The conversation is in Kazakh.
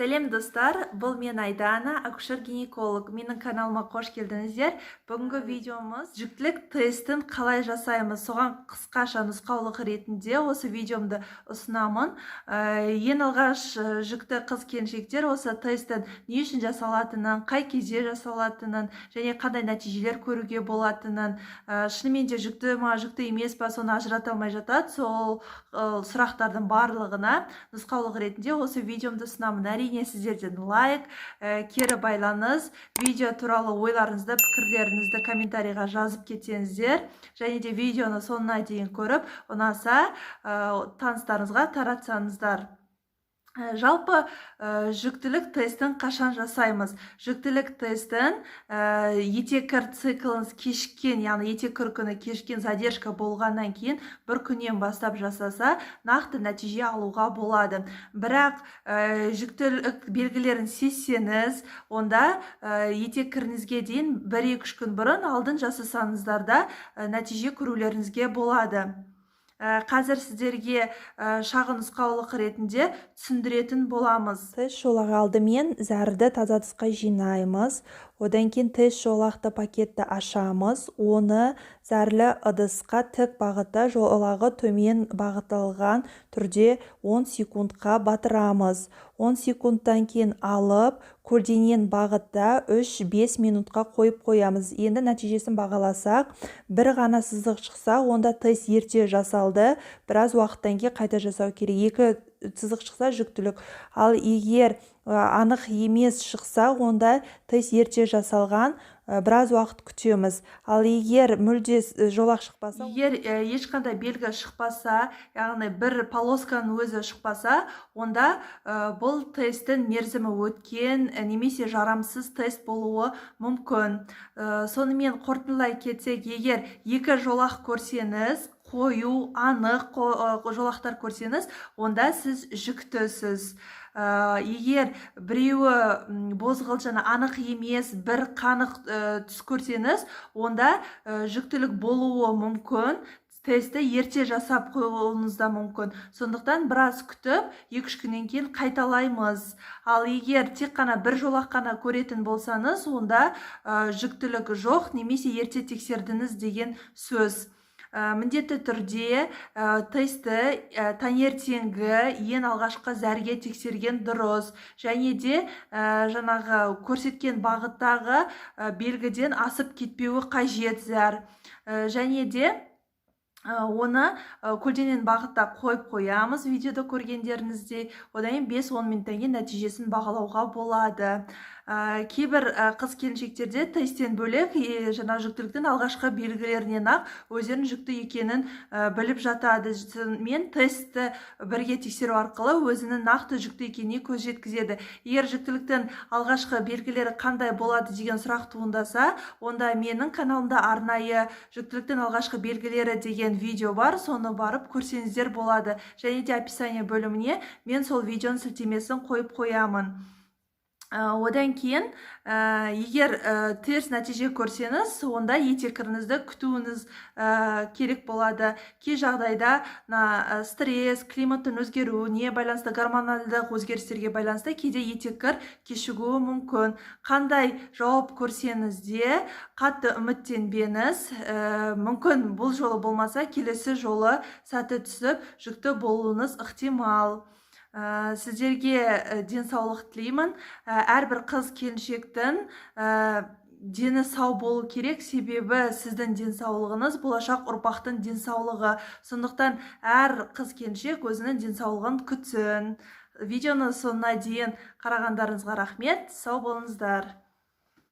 Сәлем, достар! Бұл мен, Айдана, акушер-гинеколог. Менің каналыма қош келдіңіздер. Бүгінгі видеомыз жүктілік тестін қалай жасаймыз, соған қысқаша нұсқаулық ретінде осы видеомды ұсынамын. Ең алғаш жүкті қыз келіншектер осы тесттің не үшін жасалатынын, қай кезде жасалатынын және қандай нәтижелер көруге болатынын, шынымен де жүкті ма, жүкті емес па, соны ажырата алмай жатады. Сол сұрақтардың барлығына нұсқаулық ретінде осы видеомды ұсынамын. Әрине, сіздерден лайк, кері байланыс, видео туралы ойларыңызды, пікірлеріңізді комментарийға жазып кетсеңіздер және де видеоны соңына дейін көріп, ұнаса, таныстарыңызға таратсаңыздар. Жалпы, жүктілік тестін қашан жасаймыз? Жүктілік тестін етеккір цикліңіз кешіккен, яғни етеккір күні кешіккен, задержка болғаннан кейін бір күннен бастап жасаса, нақты нәтиже алуға болады. Бірақ жүктілік белгілерін сезсеңіз, онда етеккіріңізге дейін 1-2-3 күн бұрын алдын жасасаңыздар да, нәтиже көрулеріңізге болады. Қазір сіздерге шағын нұсқаулық ретінде түсіндіретін боламыз. Тест жолағы: алдымен зәрді таза ыдысқа жинаймыз. Одан кейін тест жолақты пакетті ашамыз. Оны зәрлі ыдысқа тік бағытта, жолағы төмен бағытталған түрде 10 секундқа батырамыз. 10 секундтан кейін алып, көлденең бағытта 3-5 минутқа қойып қоямыз. Енді нәтижесін бағаласақ, бір ғана сызық шықса, онда тест ерте жасалды, біраз уақыттан кейін қайта жасау керек. Екі сызық шықса, жүктілік. Ал егер анық емес шықса, онда тест ерте жасалған, біраз уақыт күтеміз. Ал егер мүлде жолақ шықпаса, егер ешқандай белгі шықпаса, яғни бір полосканың өзі шықпаса, онда бұл тесттің мерзімі өткен немесе жарамсыз тест болуы мүмкін. Сонымен қорытындылай кетсек, егер екі жолақ көрсеңіз, қою, анық жолақтар көрсеңіз, онда сіз жүктісіз. Егер біреуі бозғылт және анық емес, бір қанық түс көрсеңіз, онда жүктілік болуы мүмкін, тестті ерте жасап қоюыңыз да мүмкін. Сондықтан біраз күтіп, 2-3 күннен кейін қайталаймыз. Ал егер тек қана бір жолақ қана көретін болсаңыз, онда жүктілік жоқ немесе ерте тексердіңіз деген сөз. Міндетті түрде тестті таңертеңгі ең алғашқы зәрге тексерген дұрыс және де жаңағы көрсеткен бағыттағы белгіден асып кетпеуі қажет зәр. Және де оны көлденең бағытта қойып қоямыз, видеода көргендеріңіздей. Одан кейін 5-10 минуттан кейін нәтижесін бағалауға болады. Кейбір қыз келіншектерде тесттен бөлек, жаңа жүктіліктің алғашқы белгілерінен ақ өздерінің жүкті екенін біліп жатады мен тестті бірге тексеру арқылы өзінің нақты жүкті екеніне көз жеткізеді. Егер жүктіліктің алғашқы белгілері қандай болады деген сұрақ туындаса, онда менің каналымда арнайы «Жүктіліктің алғашқы белгілері» деген видео бар, соны барып көрсеңіздер болады. Және де описание бөліміне мен сол видеоның сілтемесін қойып қоямын. Одан кейін егер теріс нәтиже көрсеңіз, онда етеккіріңізді күтуіңіз керек болады. Кей жағдайда мына стресс, климаттың өзгеруіне байланысты, гормоналдық өзгерістерге байланысты кейде етеккір кешігуі мүмкін. Қандай жауап көрсеңіз де, қатты үміттенбеңіз. Мүмкін, бұл жолы болмаса, келесі жолы сәті түсіп, жүкті болуыңыз ықтимал. Сіздерге денсаулық тілеймін. Әрбір қыз келіншектің дені сау болу керек, себебі сіздің денсаулығыңыз — болашақ ұрпақтың денсаулығы. Сондықтан әр қыз келіншек өзінің денсаулығын күтсін. Видеоны соңына дейін қарағандарыңызға рахмет, сау болыңыздар.